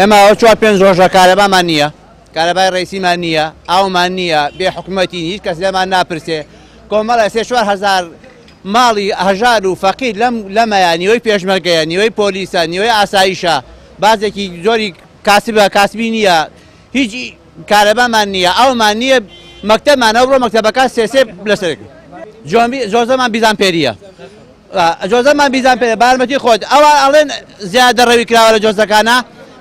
ئێمە ئەوە چوار پێنج ڕۆژە کارەبامان نییە، کارەبای ڕئیسیمان نییە، ئاومان نییە، بێ حکومەتین، هیچ کەس لێمان ناپرسێ. کۆمەڵە سێ 4000 ماڵی هەژار و فەقیر لەم لەمەیە نیوەی پێشمەرگەیە، نیوەی پۆلیسە، نیوەی ئاسایشە، بازێکی زۆری کاسبە، کاسبی نییە، هیچ کارەبامان نییە، ئاومان نییە، مەکتەبمان ئەوڕۆ مەکتەبەکان سێ سێ لەسەر جۆنبی زۆزەمان بیزان پێریە. جۆزەمان بیزان پێ بارمەتی خۆت ئەوان ئەڵێن زیادە ڕەوی کراوە لە جۆزەکانە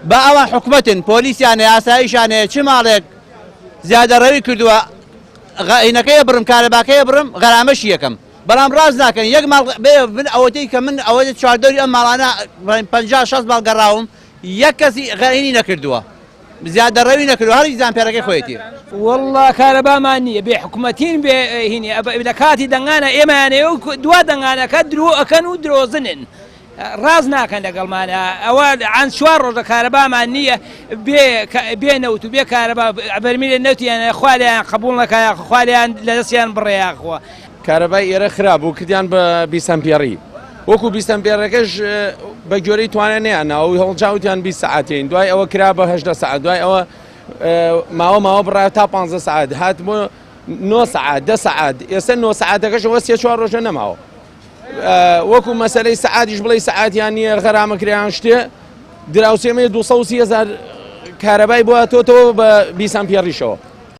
بە ئەوان حکومەتن پۆلیسیان هەیە ئاسایشیان هەیە چ ماڵێک زیادە ڕەوی کردووە غەینەکەی بڕم کارەباکەی بڕم غەرامەشی یەکەم بەڵام ڕاست ناکەن یەک ماڵ بێ من ئەوەتەی کە من ئەوە چواردەوری ئەم ماڵانە 50 60 ماڵ گەڕاوم یەک کەسی غەینی نەکردووە زیادەڕەوی نەکردوە هەر ئیزان پێرەکەی خۆیەتی. وەڵا کارەبامان نییە بێ حکومەتین بێ هینی لە کاتی دەنگانە ئێمەیانەیە و دوا دەنگانەکە درۆ ئەکەن و درۆزنن ڕاز ناکەن لەگەڵمانە ئەوە عن چوار ڕۆژە کارەبامان نییە بێ بێ نەوت و بێ کارەبا بەرمیلە نەوتیان خوالیان قبول نەکە خوالیان لە دەستیان بڕێیاخوە. کارەبای ئێرە خراپ بوو کردیان بە 20 ئەمپێڕی وەکو 20 ئەمپێڕەکەش بە گوێرەی توانە نیان ناوە هەڵجاوتیان 20 سەعاتین دوای ئەوە کرا بە 18 سەعات دوای ئەوە ماوە ماوە بڕا تا 15 سەعات هات بۆ 9 سەعات 10 سەعات ئێستا 9 سەعاتەکەش ئەوە سێ چوار ڕۆژە نەماوە وەکو مەسەلەی سەعاتیش بڵێ سەعاتیان نییە غەرامەکریان شتێ دراوسێمەیە 230 هزار کارەبای بۆ هاتۆتەوە بە 20 ئەمپێڕیشەوە.